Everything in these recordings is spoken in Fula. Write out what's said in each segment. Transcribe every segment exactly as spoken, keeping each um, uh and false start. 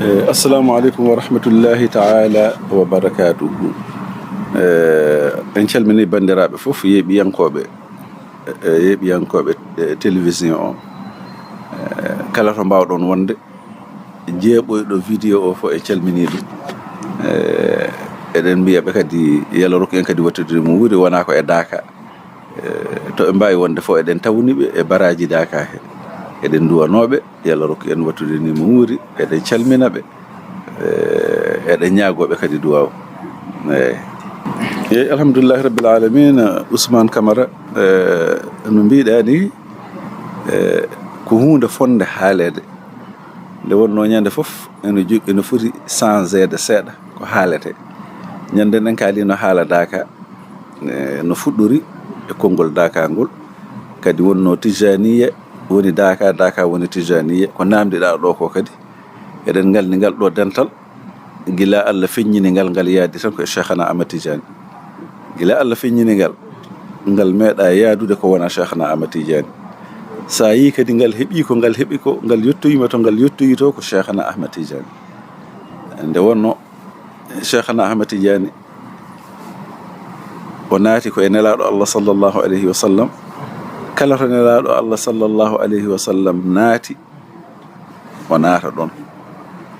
Eh, assalamu aleykum wa rahmatullahi taala wa barakatuhu. Eh, en calmini banndiraaɓe fof, yeeɓiyankooɓe, eh, yeeɓiyankooɓe, eh, télévision o. Eh, kala to mbaawɗon wonde, jeeɓoyɗo vidéo o fof, en calmini ɗum. Eh, eɗen mbiya ɓe kadi, yo Allah rokku en kadi wattude mo wuuri, wonaa ko e daaka. Eh, to ɓe mbaawi wonde fof, eɗen tawni ɓe e baraaji daaka he. Eɗen nduwanoo ɓe, yo Allah rokku en wattude ni mo wuuri, eɗen calmina ɓe. Eh, eɗen ñaagoo ɓe kadi duwaaw. Eey. Eey, alhamdulillahi rabbil alamin, Ousmane Camara, eh, no mbiɗaa ni, eh, ko huunde fonnde haaleede. Nde wonnoo ñande fof, ene jo-, ene foti changeede seeɗa ko haaletee. Ñande nden kaalino haala daaka, eh, no fuɗɗori e konngol daaka ngol. Kadi wonnoo Tijaniya woni daaka, daaka woni Tijaniya. Ko naamndiɗaa ɗo ko kadi, eɗen ngaldi ngal ɗo dental, gila Allah feññini ngal, ngal yaadi tan ko e Cheikhana Ahmad Tijani. Gila Allah feññini ngal, ngal meeɗaa yaadude ko wonaa Cheikhana Ahmad Tijani. So a yii kadi ngal heɓi ko ngal heɓi ko, ngal yettoyima to ngal yettoyi to, ko Cheikhana Ahmad Tijani. Nde wonnoo Cheikhana Ahmad Tijani, o naati ko e Nelaaɗo Allah sallallahu alayhi wa sallam. Kala to Nelaaɗo Allah sallallahu alayhi wa sallam naati, o naata ɗon.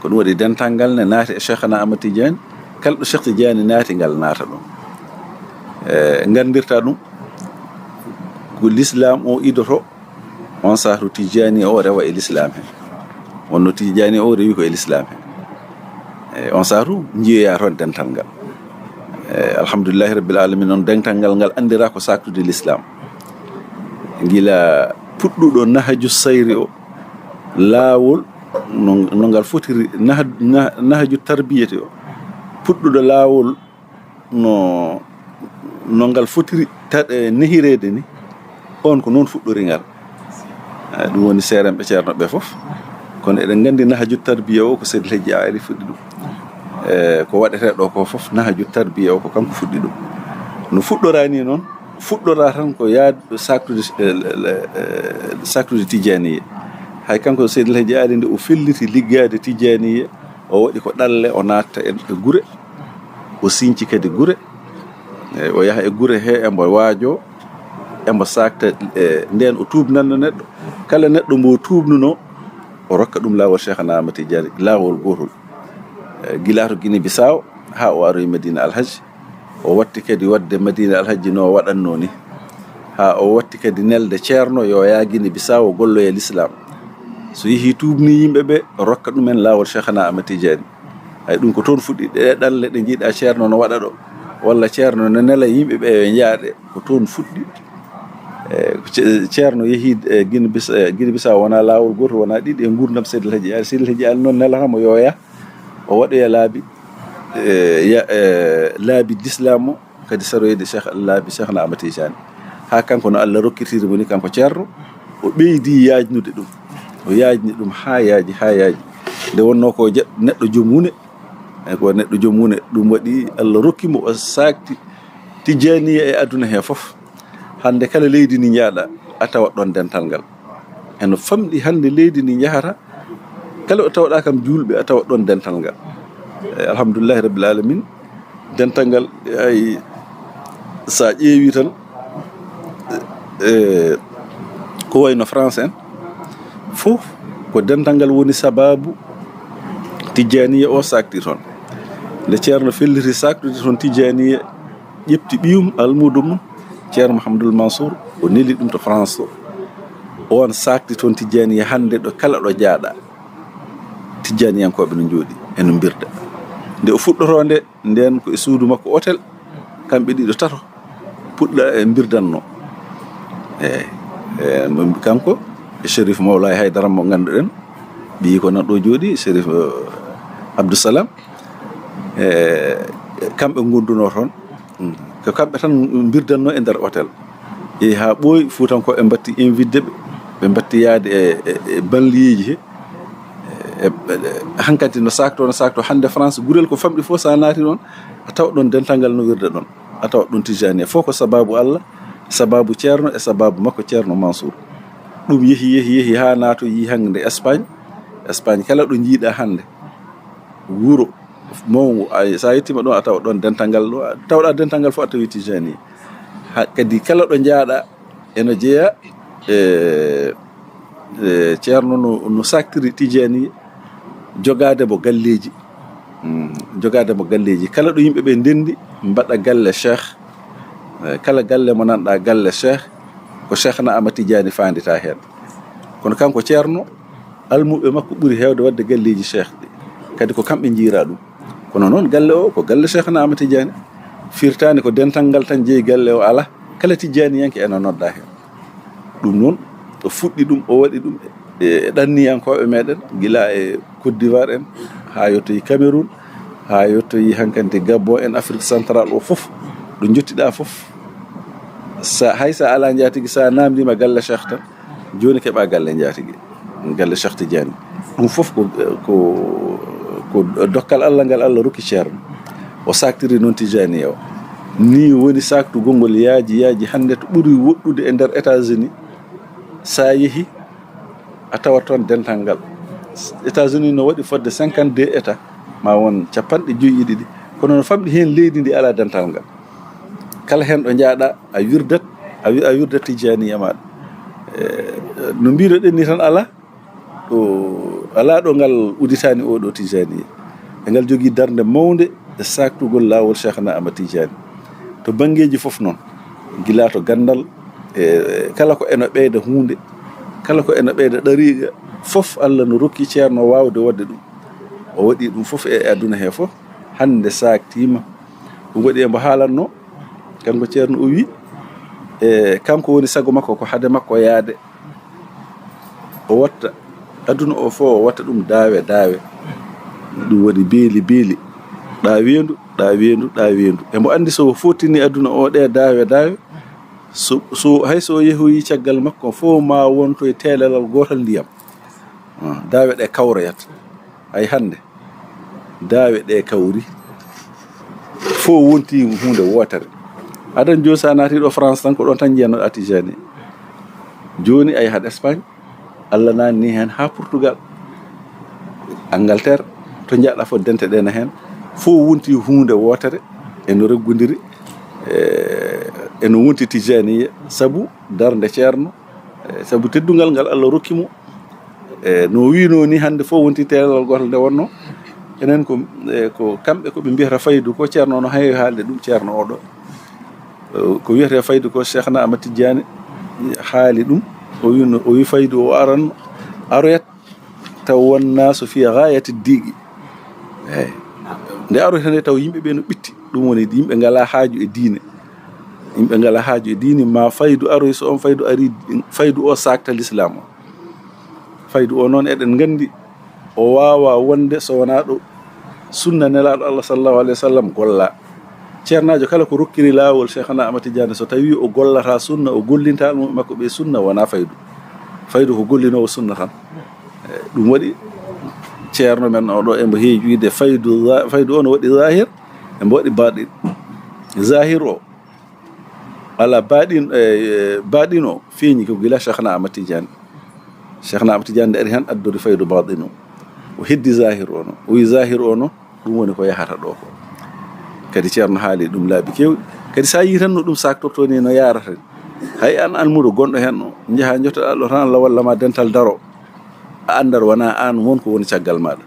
Ko ɗum waɗi dental ngal ne naati e Cheikhana Ahmad Tijani. Kala ɗo Cheikh Tijani naati, ngal naata ɗon. E, nganndirta ɗum, ko l'islam o idoto, on saatu Tijani o rewa e l'islam he. Wonno Tijani o rewi ko e l'islam he. E, on saatu njiyoya toon dental ngal. E, alhamdulillahi rabbil alamin, on dental ngal, ngal anndira ko saaktude l'islam. Gila puɗɗuɗo Nahaju Sayri o, laawol no, no ngal fotiri, nah-, nah-, Nahaju Tarbiyati o, puɗɗuɗo laawol no, no ngal fotiri ta-, e, nehireede ni, on ko noon fuɗɗori ngal. E, ɗum woni seerenɓe ceerno ɓe fof. Kono eɗen nganndi Nahaju Tarbiya o ko Seydi El Hadji Ali fuɗɗi ɗum. E, ko waɗetee ɗo ko fof, Nahaju Tarbiya o ko kanko fuɗɗi ɗum. No fuɗɗoraa ni noon, fuɗɗoraa tan ko yaadu saktude, e, le, le, e, saktude Tijaniya. Hay kanko Seydi El Hadji Ali, nde o felliti liggaade Tijaniya, o waɗi ko ɗalle, o naatta e, e gure, o siñci kadi gure. E, o yaha e gure he, embo waajo, embo sakta, e, ndeen o tuubnanno neɗɗo. Kala neɗɗo mbo tuubnuno, o rokka ɗum laawol Cheikhana Ahmad Tijani, laawol gootol. E, gila to Guinée Bissau haa o aroyi Madina Alhaji. O watti kadi waɗde Madina Alhaji no o waɗatnoo ni. Haa o watti kadi nelde ceerno yo yaa Guinée Bissau o golloya l'islam. So yehi tuubni yimɓe ɓe, rokka ɗumen laawol Cheikhana Ahmad Tijani. Hay ɗum ko toon fuɗɗi. Ɗe ɗalle ɗe njiiɗa ceerno no waɗa ɗo, walla ceerno no nela yimɓe ɓe yo njaaɗe, ko toon fuɗɗi. E, ce-, ceerno yehi, e, Guinée Bis-, e, Guinée Bissau wona laawol gootol, wona ɗiɗi e nguurndam Seydi El Hadji Ali. Seydi El Hadji Ali noon nelata mo yo yaa, o waɗoya laabi, e, ya-, e, laabi l'islam o, kadi saroyde Cheikh, laabi Cheikhna Ahmad Tijani. Haa kanko no Allah rokkitiri mo ni, kanko ceerno, o ɓeydi yaajnude ɗum. O yaajni ɗum haa yaaji, haa yaaji. Nde wonnoo ko je-, neɗɗo joom wune, e ko neɗɗo joom wune, ɗum waɗi Allah rokki mo, o saakti Tijaniya e aduna he fof. Hannde kala leydi ndi njaaɗa, a tawat ɗon dental ngal. Eno famɗi hannde leydi ndi njahata, kala ɗo tawɗa kam juulɓe, a tawat ɗon dental ngal. E, alhamdulillahi rabbil alamin, dental ngal, ay, sa ƴeewi tan, e, ko wayno France en, fof ko dental ngal woni sababu Tijaniya o saakti toon. Nde ceerno felliti saaktude toon Tijaniya, ƴefti ɓiyum, almuudo mum, Ceerno Mouhamadoul Mansour, o neli ɗum to France to. On saakti toon Tijaniya hannde ɗo kala ɗo jaaɗa. Tijaniyankooɓe no njooɗi, eno mbirda. Nde o fuɗɗotoo nde, ndeen ko e suudu makko hôtel, kamɓe ɗiɗo tato puɗɗa e mbirdanno. Eey, e, kanko e Chérif Mawlaay Haydara mo ngannduɗen, ɓiyi ko nan ɗo jooɗi, Chérif, eh, Abdou Salam. E, kamɓe ngondunoo toon. Mm. Ko kamɓe tan mbirdanno e nder hôtel. Yehi haa ɓooyi, Fuutankooɓe mbatti invitde ɓe, ɓe mbatti yahde e, e, e banliyeeji he. E, e, e, hankadi no saakto, no saakto. Hannde France, gurel ko famɗi fof, so a naati ɗoon, a tawa ɗoon dental ngal no wirda ɗoon. A tawa ɗoon Tijaniya. Fof ko sababu Allah, sababu ceerno e sababu makko ceerno Mansour. Ɗum yehi, yehi, yehi haa naatoyi hannde Espagne. Espagne kala ɗo njiiɗa hannde. wuro mawngo, ay, so a yettiima ɗoon, a tawa ɗoon dental ngal, ɗo tawɗa dental ngal fof, a tawi Tijani. Ha, kadi kala ɗo njaaɗa, eno jeyaa e, e Ceerno no, no saaktiri Tijani, jogaade mo galleeji. Mm, jogaade mo galleeji. Kala ɗo yimɓe ɓe ndenndi, mbaɗa galle Cheikh. Eh, kala galle mo nanɗa galle Cheikh, ko Cheikhna Ahmad Tijani faandita heen. Kono kanko Ceerno, almuɓe makko ɓuri heewde waɗde galleeji Cheikh ɗi. Kadi ko kamɓe njiira ɗum. Kono noon galle o ko galle Cheikhna Ahmad Tijani. Firtaani ko dental ngal tan jeyi galle o, alaa. Kala Tijaniyanke ena nodda heen. Ɗum noon, o fuɗɗi ɗum, o waɗi ɗum e, e ɗanniyankooɓe meɗen, gila e Côte d'Ivoire en, haa yottoyi Cameroun, haa yottoyi hankante Gabon en, Afrique Centrale o fof, ɗo njottiɗa fof. Sa, hay sa alaa njaatigi, sa naamndiima galle Cheikh tan, jooni keɓa galle njaatigi, galle Cheikh Tidiane. Ɗum fof ko, ko, ko dokkal Allah ngal Allah rokki Ceerno. O saaktiri noon Tijaniya o. Nii woni saaktugol ngol yaaji, yaaji hannde to ɓuri woɗɗude e nder États-Unis. Sa yehi, a tawat toon dental ngal. États-Unis no waɗi fodde cinquante-deux États, ma won capanɗe joyi e ɗiɗi. Kono no famɗi heen leydi ndi alaa dental ngal. Kala heen ɗo njaaɗa, a wirdat, a wi-, a wirdat Tijaniya maaɗa. E, no mbiruɗen ni tan alaa, ɗo, alaa ɗo ngal udditaani o ɗo Tijaniya. E ngal jogii darnde mawnde e saaktugol laawol Cheikhna Ahmad Tijani. To banngeeji fof noon, gila to ganndal, e kala ko eno ɓeyda huunde, kala ko eno ɓeyda ɗariiqa, fof Allah no rokki Ceerno waawde waɗde ɗum. O waɗi ɗum fof e aduna he fof, hannde saaktiima. Ɗum waɗi e mbo haalatno, kanko Ceerno o wi, e kanko woni sago makko ko hade makko yaade. O watta, aduna o fof o watta ɗum daawe, daawe. Ɗum waɗi beeli, beeli. Ɗa weendu, ɗa weendu, ɗa weendu. E mbo anndi so o fottini aduna o ɗe daawe, daawe, so, so, hay so o yehoyi caggal makko fof ma wonto e teelelal gootal ndiyam. Ah, daawe ɗe kawroyat. Ay hannde, daawe ɗe kawri. Fof wonti huunde wootere. Adan jooni sa naati ɗo France tan ko ɗon tan njiyanno Tijani. Jooni ay haɗ Espagne. Allah naanni heen haa Portugal, Angleterre, to njaɗa fof dente ɗe na heen. Fof wonti huunde wootere, eno reggondiri, e, eno wonti Tijaniya, sabu darnde Ceerno, e, sabu teddungal ngal Allah rokki mo. E, no wiino ni hannde fof wonti teelal gootal nde wonno. Enen ko, e, ko kamɓe ko ɓe mbiyata faydu ko Ceerno no heewi haalde ɗum Ceerno oɗo. Ko wiyetee faydu ko Cheikhna Ahmad Tidiane haali ɗum. O wi no, o wi faydu o aran, aroyat taw wonnaasu fi gaayati diiqi. Eey. Nde aroyta nde taw yimɓe ɓe no ɓitti. Ɗum woni yimɓe ngalaa haaju e diine. Yimɓe ngalaa haaju e diine, ma faydu aroy, so on faydu ari, faydu o saakta lislaam o. Faydu o noon eɗen nganndi o waawaa wonde so wonaa ɗo sunna Nelaaɗo Allah sallallahu alayhi wa sallam gollaa. Ceernaajo kala ko rokkiri laawol Cheikhna Ahmad Tidiane, so tawii o gollataa sunna, o gollintaa almuɓɓe makko ɓe sunna, wonaa faydu. Faydu ko gollinoowo sunna tan. E, ɗum waɗi Ceerno men o ɗo e mbo heewi wiide faydu za-, faydu o no waɗi zahir, e mbo waɗi baɗin. Zahir o, ala baɗin, e, e, baɗin o feeñi ko gila Cheikhna Ahmad Tidiane. Cheikhna Ahmad Tidiane nde ari han addori faydu baɗin o. O heddi zahir o no. O wi zahir o no, ɗum woni ko yahata ɗo ko. Kadi Ceerno haali ɗum laabi keewɗi. Kadi sa yii tan no ɗum saktorto ni no yarata ni. Hay an almuɗo gonɗo hen o, njaha jottoɗa ɗo tan Allah walla ma dental daro. A andat wona an won ko woni caggal maɗa.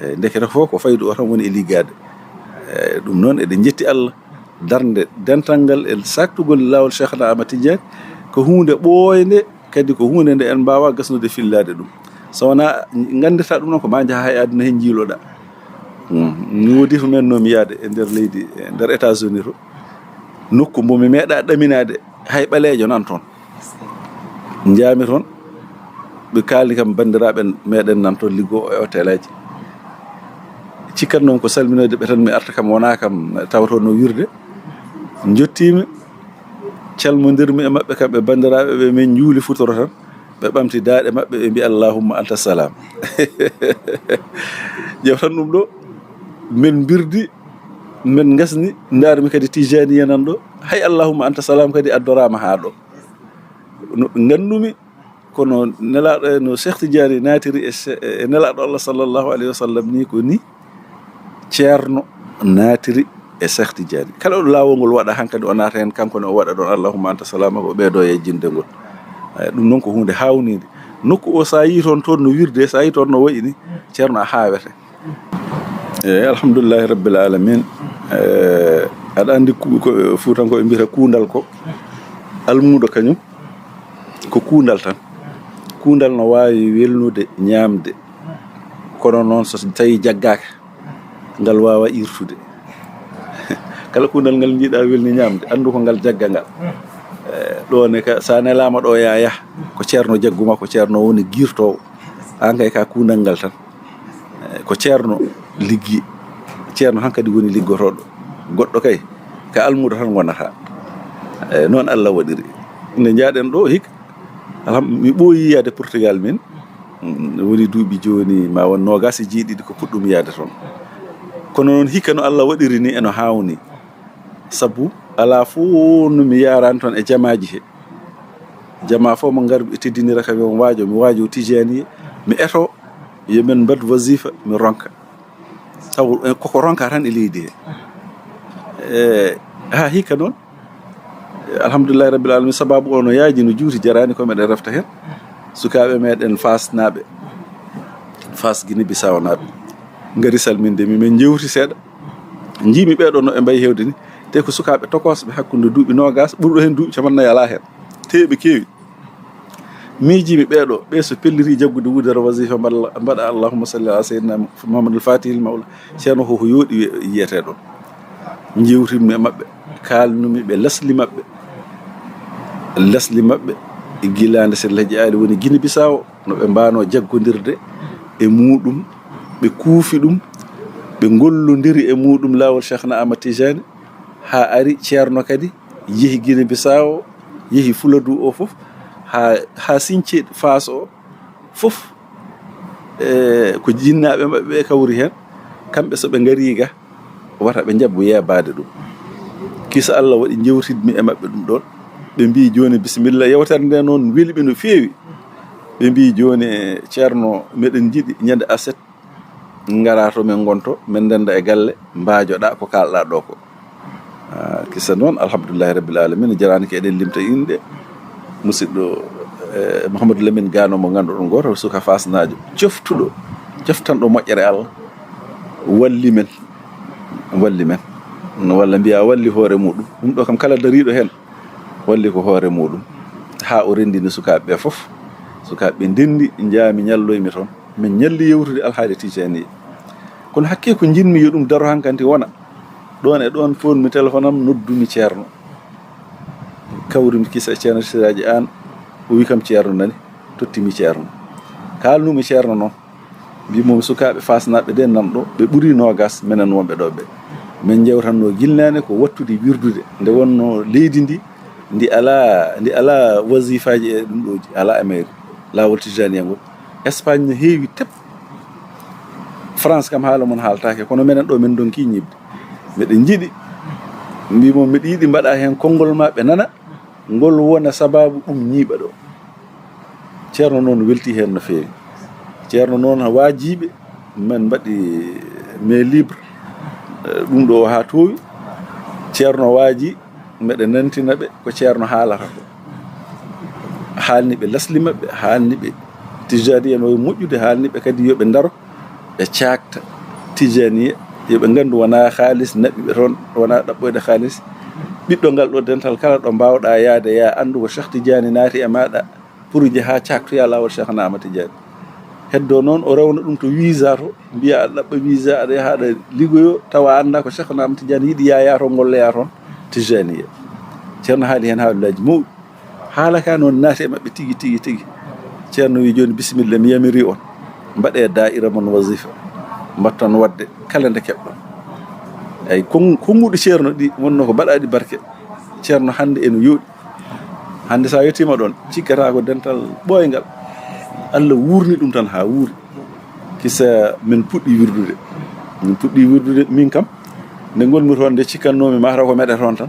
E, ndekete fof ko faydu o tan woni e liggaade. E, ɗum noon eɗen njetti Allah. Darnde dental ngal e saktugol laawol Cheikhna Ahmad Tidiane ko huunde ɓooynde, kadi ko huunde nde en mbaawa gasnude fillaade ɗum. So wonaa nganndirta ɗum noon ko ma njaha hay aduna heen njiiloɗa. Hmm. Mi woodi to men nomi yaade e nder leydi, e nder États-Unis to. Nokku mbo mi meeɗa ɗaminaade hay ɓaleejo nan toon. Njaami toon, ɓe kaalni kam banndiraaɓe meɗen nan toon liggoo e hôtel aji. Cikkat noon ko salminoyde ɓe tan, mi arta kam wonaa kam tawto no wirde. Njottiimi, calmondirmi e maɓɓe kamɓe banndiraaɓe ɓe, min njuuli futoro tan. Ɓe ɓamti daaɗe maɓɓe, ɓe mbi, "Allahumma anta salam." Ƴeew tan ɗum ɗo, min mbirdi, min ngasni, ndaarmi kadi Tijaniya nan ɗo. Hay "Allahumma anta salam" kadi addoraama haa ɗo. No ɓe nganndumi, kono Nelaaɗo, no Cheikh Tidiane naatiri e che-, e Nelaaɗo Allah sallallahu alayhi wa sallam ni ko ni. Ceerno naatiri e Cheikh Tidiane. Kala ɗo laawol ngol waɗa hankadi, o naata heen, kanko ne o waɗa ɗoon "Allahumma anta salama", ko ɓeeɗo yejjinde ngol. Eyi, ɗum noon ko huunde haawnide. Nokku o, so a yii toon, toon no wirde, so a yii toon no wayi ni, Ceerno a haawete. Eyi, alhamdulillahi rabbil alamin. Eyi, aɗa anndi ku-, ko Fuutankooɓe mbiyata kuundal ko almuudo kañum, ko kuundal tan. Kuundal no waawi welnude ñaamde, kono noon so tawi jaggaaka, ngal waawa irtude. Kala kuundal ngal njiiɗa welni ñaamde, anndu ko ngal jagga ngal. Eh, ɗo ne ka, sa nelaama ɗo yaa yah, ko Ceerno jagguma, ko Ceerno woni giirtoowo. Aan kay ka kuundal ngal tan. Eh, ko Ceerno liggi, Ceerno hankadi woni liggotooɗo. Goɗɗo kay, ka almuudo tan ngonata. Eh, noon Allah waɗiri. Nde njaaɗen ɗo hik, alham-, mi ɓooyi yaade Portugal min. Mm, woni duuɓi jooni ma won noogaas e jeeɗiɗi ko puɗɗum yaade toon. Kono noon hikka no Allah waɗiri ni eno haawni. Sabu alaa fof no mi yaarani toon e jamaaji he. Jamaa fof mo ngar ɓe teddinira kam yo mi waajo, mi waajo Tijaani, mi eto, yo min mbad wazifa, mi ronka. Taw, eh, koko ronka tan e leydi he. Eh, haa hikka noon, eh, alhamdulillahi rabbil alamin, sababu o no yaaji, no juuti, jaraani ko meɗen refta heen. Sukaaɓe meɗen Faasnaaɓe, Faas Gine Bisawnaaɓe, ngari salminde mi, min njewti seeɗa. Njiimi ɓeeɗo no ɓe mbayi heewde ni, te ko sukaaɓe tokosɓe hakkunde duuɓi noogaas, ɓurɗo heen duuɓi capanɗe nayi alaa heen. Te ɓe keewi. Miijiimi ɓeeɗo, ɓe so pelliti jaggude wuddere wazifa, mbaɗa, mbaɗa "Allahumma salli ala sayyidina Muhammadul Fatihil Mawla." Ceerno ko, ko yooɗi wi-, yiyetee ɗoon. Njewtimi e maɓɓe, kaalnumi ɓe, lasli maɓɓe. Lasli maɓɓe, e gilaande Seydi El Hadji Ali woni Gine Bisawo, no ɓe mbaano jaggondirde e muuɗum, ɓe kuufi ɗum, ɓe ngollondiri e muuɗum laawol Cheikhna Ahmad Tijani, haa ari Ceerno kadi yehi Gine Bisawo, yehi Fuladu o fof, haa, haa Siñce Faas o fof, e ko jinnaaɓe maɓɓe ɓe kawri heen, kamɓe so ɓe ngarii ga, wata ɓe njaɓu yeebaade ɗum. Kisa Allah waɗi njewtidmi e maɓɓe ɗum ɗoon. Ɓe mbii jooni bisimilla, yewtere nde noon weli ɓe no feewi. Ɓe mbii jooni, Ceerno, meɗen njiɗi ñande aset, ngaraa to men ngonto, men ndennda e galle, mbaajoɗaa ko kaalɗaa ɗo ko. Ah, kisa noon, alhamdulillahi rabbil alamin, jaraani ko eɗen limta inɗe. Musidɗo, eh, Mouhamadou Lamine Gano mo ngannduɗon, gooto ko suka faasnaajo, coftuɗo, coftanɗo moƴƴere Allah, walli men, walli men. Walla mbiya walli hoore muɗum. Ɗum ɗo kam kala dariiɗo heen, walli ko hoore muɗum. Haa o renndini sukaaɓe ɓe fof. Sukaaɓe ɓe ndenndi, njaami ñalloymi toon. Min ñalli yewtude alhaali Tijaniya. Kono hakkee ko njiɗmi yo ɗum daro hankadi wona. Ɗoon e ɗoon fooɗmi téléphone am, noddumi Ceerno. Kawrumi kisa Ceerno Siraaji Aan, o wi kam Ceerno nani, tottimi Ceerno. Kaalnumi Ceerno noon. Mbii mo sukaaɓe faasnaaɓe de nan ɗo, ɓe ɓuri noogaas menen wonɓe ɗo ɓe. Min njewtatnoo gilnaane ko wattude wirdude. Nde wonnoo leydi ndi, ndi alaa, ndi alaa wasifaaji e ɗum ɗooji, alaa e mayri. Laawol Tijaniya ngol. Espagne no heewi tep. France kam haala mum haaltaake, kono menen ɗo min ndonki ñiiɓde. Miɗen njiɗi, mbii mo miɗo yiɗi mbaɗa heen konngol ma ɓe nana, ngol wona sabaabu ɗum ñiiɓa ɗo. Ceerno noon welti heen no feewi. Ceerno noon waajiiɓe, min mbaɗi main libre, eh, ɗum ɗo haa toowi. Ceerno waaji, mbeɗa nantina ɓe ko Ceerno haalata ko. Haalni ɓe lasli maɓɓe, haalni ɓe Tijaniya no moƴƴude, haalni ɓe kadi yo ɓe ndaro, ɓe caakta Tijaniya, yo ɓe nganndu wonaa kaalis naɓi ɓe toon, wonaa ɗaɓɓoyde kaalis. Ɓiɗɗo ngal ɗo dental kala ɗo mbaawɗaa yaade, yaa anndu ko Cheikh Tijani naati e maaɗa, pour njahaa caaktoyaa laawol Cheikhna Ahmad Tijani. Heddo noon o rewna ɗum to visa to, mbiya aɗa ɗaɓɓa visa, aɗa yaha aɗa liggoyo, tawa a anndaa ko Cheikhna Ahmad Tijani yiɗi yaa yaa toon, ngolloyaa toon Tijaniya. Ceerno haali heen haalaaji mawɗi. Haala ka noon naati e maɓɓe tigi, tigi, tigi. Ceerno wi jooni bisimilla, mi yamiri on. Mbaɗee daa'ira mon wazifa. Mbatton waɗde kala nde keɓɗon. Eyi, kon-, konnguɗi Ceerno ɗi wonnoo ko baɗaaɗi barke. Ceerno hannde eno yooɗi. Hannde so a yettiima ɗoon, cikkata ko dental ɓooyngal. Allah wuurni ɗum tan haa wuuri. Kisa min puɗɗi wirdude. Min puɗɗi wirdude, min kam, nde ngonmi toon, nde cikkannoomi, mataw ko meɗe toon tan.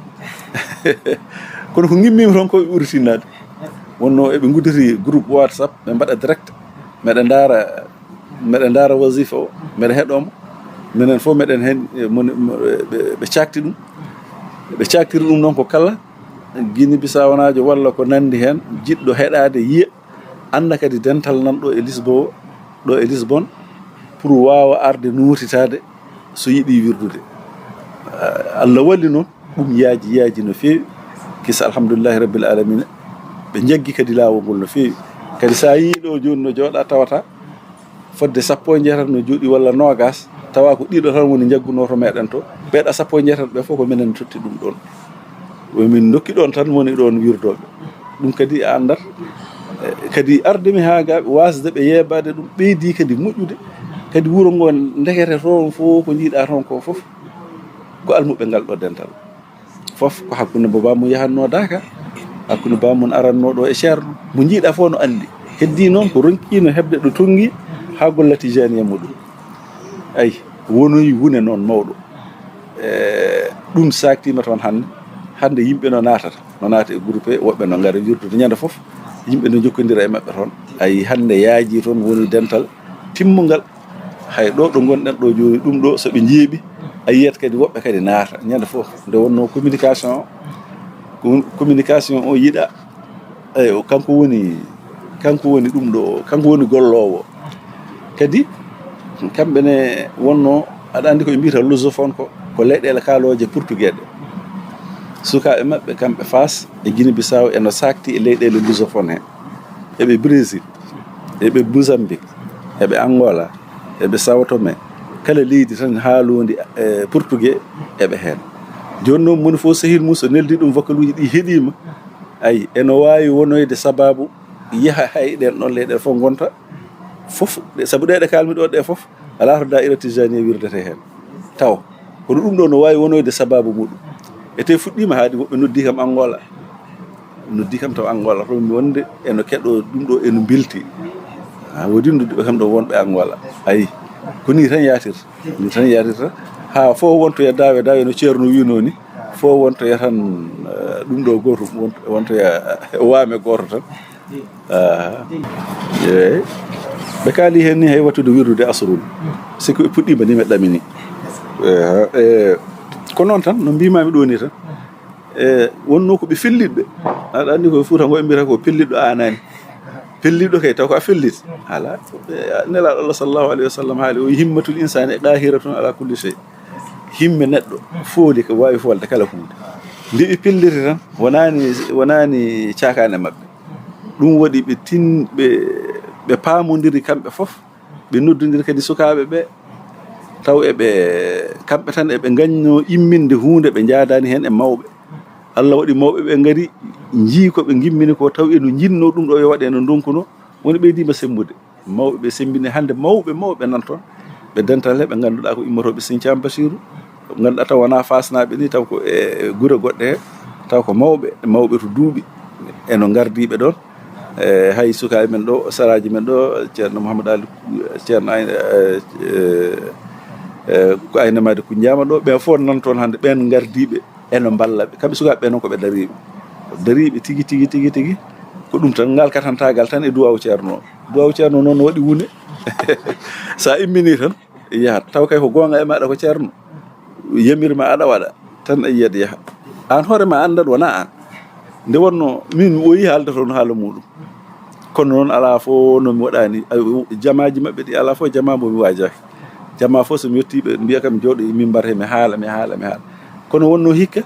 Kono ko ngimmimi toon ko ɓe ɓuri tinnaade. Wonno eɓe ngudditi groupe WhatsApp, ɓe mbaɗa direct. Meɗe ndaara, meɗe ndaara wazifa o, meɗe heɗoo mo. Minen fof meɗen heen, e, moni-, mo-, e, ɓe, ɓe caakti ɗum. Ɓe caaktiri ɗum noon ko kala Guinée Bissau wonaajo walla ko nanndi heen, jiɗɗo heɗaade, yiya, annda kadi dental nan ɗo e Lisbo-, ɗo e Lisbon, pour waawa arde nootitaade so yiɗi wirdude. Ah, Allah walli noon, ɗum yaaji, yaaji no feewi. Kisa, alhamdulillahi rabbil alamina, ɓe njaggi kadi laawol ngol no feewi. Kadi so a yii ɗo jooni no jooɗa, tawata fodde sappo e jeetati no jooɗi walla noogas, tawa ko ɗiɗo tan woni njaggunoo to meɗen to. Ɓeeɗa sappo e jeetati ɓe fof ko minen totti ɗum ɗoon. Ko min ndokki ɗoon tan woni ɗoon wirdooɓe. Ɗum kadi a anndat. Eh, kadi arde mi haa ga wasde ɓe yeebaade ɗum, ɓeydi kadi moƴƴude. Kadi wuro ngo ndekete toon fof ko njiiɗa toon ko fof ko almuɓɓe ngal ɗo dental. Fof ko hakkunde mo baamun yahannoo Daaka, hakkunde baamun arannoo ɗo e Ceerno. Mo njiiɗa fof no anndi. Heddii noon ko ronkiino heɓde ɗo tonngi haa golla Tijaaniya muɗum. Ay, wonoyi wune noon mawɗo. E, ɗum saaktiima toon hannde. Hannde yimɓe no naatata, no naata e groupe, woɓɓe no ngara wirdude ñande fof. Yimɓe no njokkondira e maɓɓe toon. Ay, hannde yaaji toon woni dental timmungal. Hay ɗo, ɗo ngonɗen ɗo jooni, ɗum ɗo so ɓe njeeɓi, a yiyat kadi woɓɓe kadi naata. Ñande fof, nde wonnoo communication o, com-, communication o yiɗa, eyo, kanko woni, kanko woni ɗum ɗo, kanko woni golloowo. Kadi, kamɓe ne wonnoo, aɗa anndi ko ɓe mbiyata lusophone ko, ko leyɗeele kaalooje portugais ɗe. Sukaaɓe maɓɓe, kamɓe Faas e Guinée Bissau, eno saakti e leyɗeele lusophone he. Eɓe Brésil, eɓe Mozambique, eɓe Angola, eɓe Sao Tomé. Kala leydi tan haaloondi, e, portugais eɓe heen. Jooni noon, moni fof sehil mum so neldi ɗum vocal uji ɗi heɗiima, ay, eno waawi wonoyde sabaabu yaha hay ɗeen ɗoon leyɗeele fof ngonta, fof, ɗe, sabu ɗe ɗe kaalmi ɗo ɗe fof, alaa to daa'ira Tijaaniya wirdetee heen. Taw, kono ɗum ɗo no waawi wonoyde sabaabu muɗum. Ete fuɗɗiima haaɗi, woɓɓe noddi kam Angola. Noddi kam taw Angola, to mi wonde eno keɗoo ɗum ɗo, eno mbelti. Ha, woodi nodduɓe kam ɗo wonɓe Angola. Ayi, ko nii tan yaatirta. Nii tan yaatirta. Haa fof wontoya daawe, daawe no Ceerno wiynoo ni. Fof wontoya tan, eh, ɗum ɗo gooto, won-, wontoya, eh, waame gooto tan. Aha. Eey. Ɓe kaali heen ni hay wattude wirdude asrul. Si ko ɓe puɗɗiima ni ɓe ɗamini. Aha. E, ko noon tan, no mbiimaami ɗo ni tan. E, wonnoo ko ɓe fellitɓe. Aɗa anndi ko e Fuuta ngo ɓe mbiyata ko pellitɗo aanaani. Pellitɗo kay taw ko a fellit. Alaa. E, Nelaaɗo Allah sallallahu alayhi wa sallam haali o, "Himmatul insaani qaahiratun ala kulli shay." Himme neɗɗo fooli ko waawi foolde kala huunde. Nde ɓe pelliti tan, wonaani, wonaani caakaane maɓɓe. Ɗum waɗi ɓe tin-, ɓe, ɓe paamondiri kamɓe fof, ɓe noddondiri kadi sukaaɓe ɓe, taw eɓe, kamɓe tan eɓe ngañnoo imminde huunde, ɓe njaadaani heen e mawɓe. Allah waɗi mawɓe ɓe ngari, njii ko ɓe ngimmini ko, taw eno njinnoo ɗum ɗo yo waɗe no ndonkuno, woni ɓeydiima semmbude. Mawɓe ɓe semmbini hannde, mawɓe, mawɓe nan toon. Ɓe dental he, ɓe ngannduɗaa ko immotooɓe Sinthiane Bassirou, ɓe ngannduɗaa taw wonaa Faasnaaɓe ni, taw ko e, e gure goɗɗe he, taw ko mawɓe, mawɓe to duuɓi, eno ngardiiɓe ɗoon. E, hay sukaaɓe men ɗo, saraaji men ɗo, Ceerno Mouhamadou Ali, Ceerno Ay-, e, e, e, ko Ayna Madi Kunnjaama ɗo, ɓeen fof nan toon hannde, ɓeen ngardiiɓe, eno mballa ɓe. Kamɓe sukaaɓe ɓe noon ko ɓe dariiɓe. Ko dariiɓe tigi, tigi, tigi, tigi. Ko ɗum tan, ngal katantaagal tan e duwaawu Ceerno o. Duwaawu Ceerno noon no waɗi wune. So a imminii tan, yahat. Taw kay ko goonga e maaɗa ko Ceerno yamir ma aɗa waɗa, tan a yiyat yaha. Aan hoore ma anndat wonaa aan. Nde wonnoo, min mi ɓooyii haalde toon haala muuɗum. Kono noon, alaa fof no mi waɗaani, ay, jamaaji maɓɓe ɗi, alaa fof jamaa mbo mi waajaaki. Jamaa fof so mi yettii ɓe mbiya kam jooɗo e mimbar he, mi haala, mi haala, mi haala. Kono wonnoo hikka,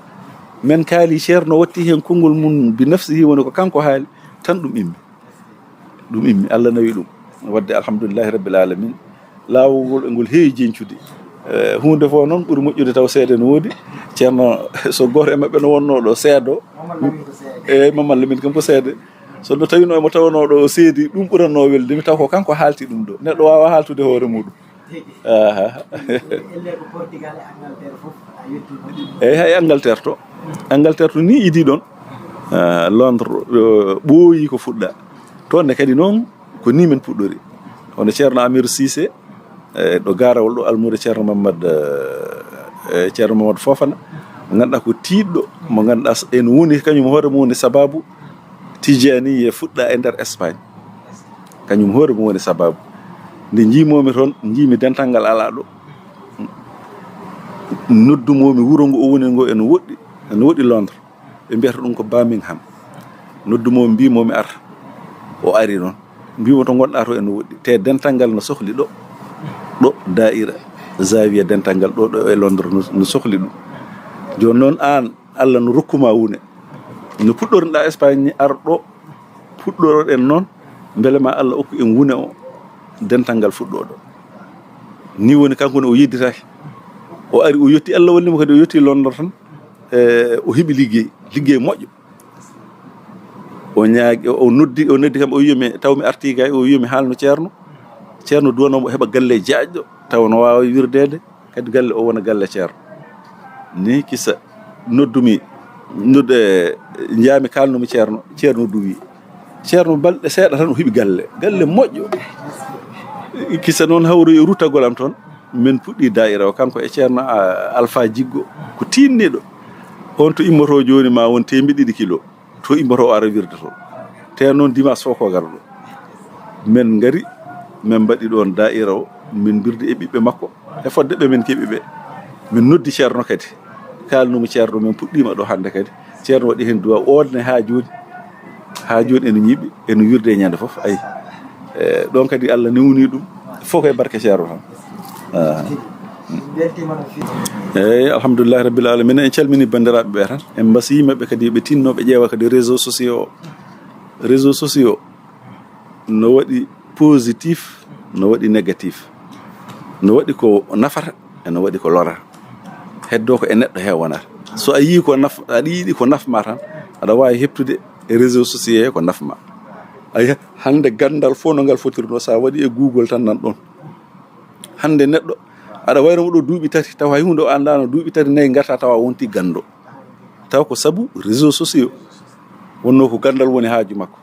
men kaali Ceerno watti heen konngol mum bi nafsihi, woni ko kanko haali, tan ɗum immi. Ɗum immi, Allah nawi ɗum. Waɗde alhamdulillahi rabbil alamin. Laawol ngol e ngol heewi jeñcude. Eh, huunde fof noon ɓuri moƴƴude taw seede no woodi. Ceerno, so gooto e maɓɓe no wonnoo ɗo seedo. Mamadou Lamine ko seede. Eeyi, Mamadou Lamine kam ko seede. So no tawino emo tawanoo ɗo o seedi, ɗum ɓuratnoo welde mi, taw ko kanko haalti ɗum ɗo. Neɗɗo waawaa haaltude hoore muuɗum. Aha. Elle ko Portugal e Angleterre fof, a yetti ɗum. Eeyi, hay Angleterre to. Angleterre to ni idii ɗoon. Ah, Londres, eh, ɓooyi ko fuɗɗa. Toon ne kadi noon, ko ni men puɗɗori. Hono Ceerno Amirou Cissé, e ɗo gaarawol ɗo almuudo Ceerno Mamadou, e Ceerno Mamadou Fofana, mo ngannduɗaa ko tiiɗɗo, mo ngannduɗaa s-, ene woni, kañum hoore mum woni sabaabu Tijaaniya fuɗɗa e nder Espagne. Kañum hoore mum woni sabaabu. Nde njiimoomi toon, njiimi dental ngal alaa ɗo. Noddumomi wuro ngo o woni ngo ene woɗɗi, ene woɗɗi Londres. Ɓe mbiyata ɗum ko Birmingham. Noddumomi, mbimomi ar, o ari noon. Mbimo to ngonɗa to ene woɗɗi. Te dental ngal no sohli ɗo, ɗo daa'ira Zawiya dental ngal ɗo, ɗo e Londres no, no sohli ɗum. Jooni noon aan, Allah no rokkuma wune. No puɗɗornoɗa Espagne ni, ar ɗo, puɗɗoroɗen noon, mbele ma Allah okku en wune o dental ngal fuɗɗoɗo. Ni woni kanko ne o yedditaki. O ari, o yetti, Allah wallimo kadi, o yetti Londres tan. E, o heɓi liggey, liggey moƴƴo. O ñaagi, o noddi, o noddi kam, o wiyomi, taw mi arti gay, o wiyomi haalno Ceerno. Ceerno duwanomo heɓa galle jaajɗo, taw no waawa wirdeede, kadi galle o wona galle Ceerno. Ni kisa noddumi, nodde, njaami kaalnumi Ceerno, Ceerno duwi. Ceerno balɗe seeɗa tan o heɓi galle, galle moƴƴo. Kisa noon hawri e ruttagol am toon, min puɗɗi daa'ira o, kanko e Ceerno, a, Alfa Jiggo, ko tiinniiɗo. On to immoto jooni ma won teemedde ɗiɗi kilo. To immoto o ara wirde to. Te noon dimanche fof ko garɗo. Min ngari, min mbaɗi ɗoon daa'ira o, min mbirdi e ɓiɓɓe makko, e fodde ɓe min keɓi ɓe. Min noddi Ceerno kadi. Kaalnumi Ceerno, min puɗɗiima ɗo hannde kadi. Ceerno waɗi heen duwaaw, oon ne haa jooni. Haa jooni ene ñiiɓi, ene wirde e ñande fof. Ayi. E, ɗoon kadi Allah newni ɗum. Fof ko e barke Ceerno tan. Ah. Eeyi, alhamdulillahi rabbil alamina. En calmini banndiraaɓe ɓe tan. En mbasiyima ɓe kadi, ɓe tinno, ɓe ƴeewa kadi réseaux sociaux o. Réseaux sociaux no waɗi positif, no waɗi négatif. No waɗi ko nafata, e no waɗi ko lora. Heddo ko e neɗɗo he wonata. So a yii ko naf-, aɗa yiɗi ko nafma tan, aɗa waawi heɓtude e réseaux sociaux he ko nafma. Ayi, hannde ganndal fof no ngal fotirno, so a waɗi e Google tan nan ɗoon. Hannde neɗɗo, aɗa wayno mo ɗo duuɓi tati, taw hay huunde o anndaano, duuɓi tati, nayi ngarta tawa wonti ganndo. Taw ko sabu réseaux sociaux. Wonno ko ganndal woni haaju makko.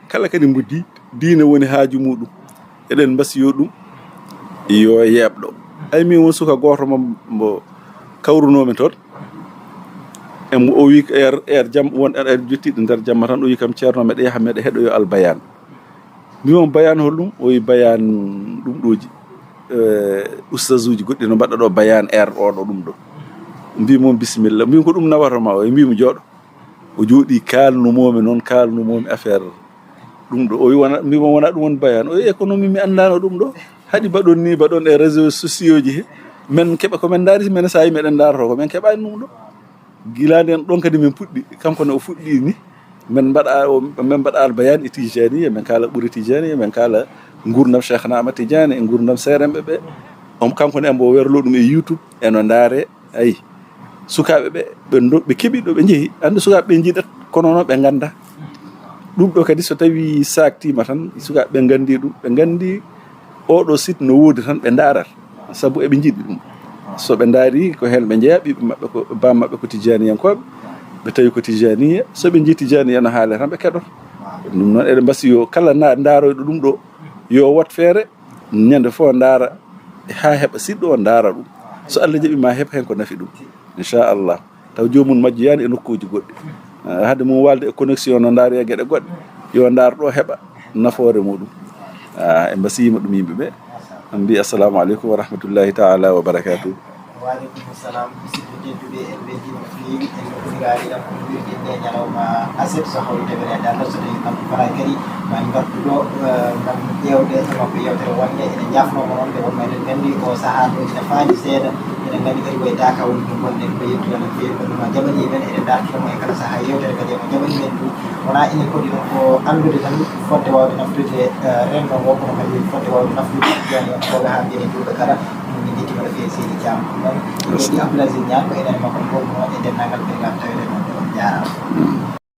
Kala kadi mbo di-, diine woni haaju muɗum. Eɗen mbasiyo ɗum, yo yeeɓɗo. Ay, min won suka gooto mo, mbo kawrunoomi toon. E mo o wi, er, er jam, won er, er jottiiɗo nder jamma tan, o wi kam, "Ceerno, meɗa yaha, meɗa heɗoyo Albayaan." Mbimi mo, "Bayaan holɗum?" O wi, "Bayaan ɗum ɗooji, eh, ustazuuji goɗɗi no mbaɗa ɗo bayaan er o ɗo ɗum ɗo." Mbimi mo, "Bisimilla." Mbimi, "Ko ɗum nawata ma?" O mbimi, "Jooɗo." O jooɗi, kaalnumomi noon, kaalnumomi affaire ɗum ɗo. O wi, "Wona," mbimi mo, "Wona ɗum woni bayaan." O wi, "Économie mi anndaano ɗum ɗo. Haɗi mbaɗon ni, mbaɗon e réseaux sociaux ji he. Men keɓa ko men ndaari, men saayi meɗen ndaarto ko men keɓaani ɗum ɗo." Gila nden ɗon kadi min puɗɗi, kanko ne o fuɗɗi ni. Men mbaɗa, o, men mbaɗa Albayaan e Tijaniya, men kaala ɓuri Tijaniya, men kaala ngurdam Cheikh Ahmad Tidiane, e ngurdam seeremɓe ɓe. On kanko ne mbo werlo ɗum e YouTube, e no ndaare, ayi. Sukaaɓe ɓe, ɓe ndo-, ɓe keɓi ɗo ɓe njehi. Andi sukaaɓe ɓe njiɗat, kono noon ɓe ngannda. Ɗum ɗo kadi so tawi saaktiima tan, sukaaɓe ɓe nganndi ɗum, ɓe nganndi oɗo site no woodi tan ɓe ndaarat, sabu eɓe njiɗi ɗum. So ɓe ndaari ko heen ɓe njeya, ɓiɓɓe maɓɓe ko, bam maɓɓe ko Tijaniyankooɓe, ɓe tawi ko Tijaniya, so ɓe njii Tijaniya no haale tan ɓe keɗoto. Ɗum noon eɗen mbasi yo kala na-, ndaaroyɗo ɗum ɗo, yo wat feere, ñande fof ndaara, haa heɓa site ɗo o ndaara ɗum. So Allah jaɓi ma heɓ heen ko nafi ɗum, inchallah. Taw joomum majjoyaani e nokkuuji goɗɗi. Ah, hade mum waalde e connexion no ndaari e geɗe goɗɗe, yo ndaar ɗo heɓa nafoore muɗum. Ah, en mbasiyima ɗum yimɓe ɓe. En mbi assalamu aleykum wa rahmatullahi taala wa barakatuh. Wa aleykum salam. Musidɓe tedduɓe, en mbeltiima no feewi. En noddirani ɗam ko mbirɗen nde ñalawma aset, so hawri teɓere e darnde, so tawi kamɓe fala kadi, ma en ngartu ɗo, eh, ngam ƴeewde e makko yeewtere wonde. Eɗen njaafnoo mo noon, nde wonno eɗen nganndi o sahaa ɗo ina faandi seeɗa. Eɗen nganndi kadi ko e daaka woni ɗum ngonɗen, ko yettude no feewi, ko ɗum o jaɓanii men. Eɗen ndaartira mo e kala sahaa yeewtere kadi emo jaɓanii men ɗum. Wonaa enen kadi noon ko anndude tan fodde waawde naftude, eh, renndo ngo, kono kadi fodde waawde naftude jooni on ko haa mbiyen e juulɓe kala. Min njettiima no feewi seydi Thiam. Ɗum noon, en njetti Abdoul Aziz Niang, ko enen e makko ngolno e denndaangal ɓe ngam tawede noon. On njaaraama.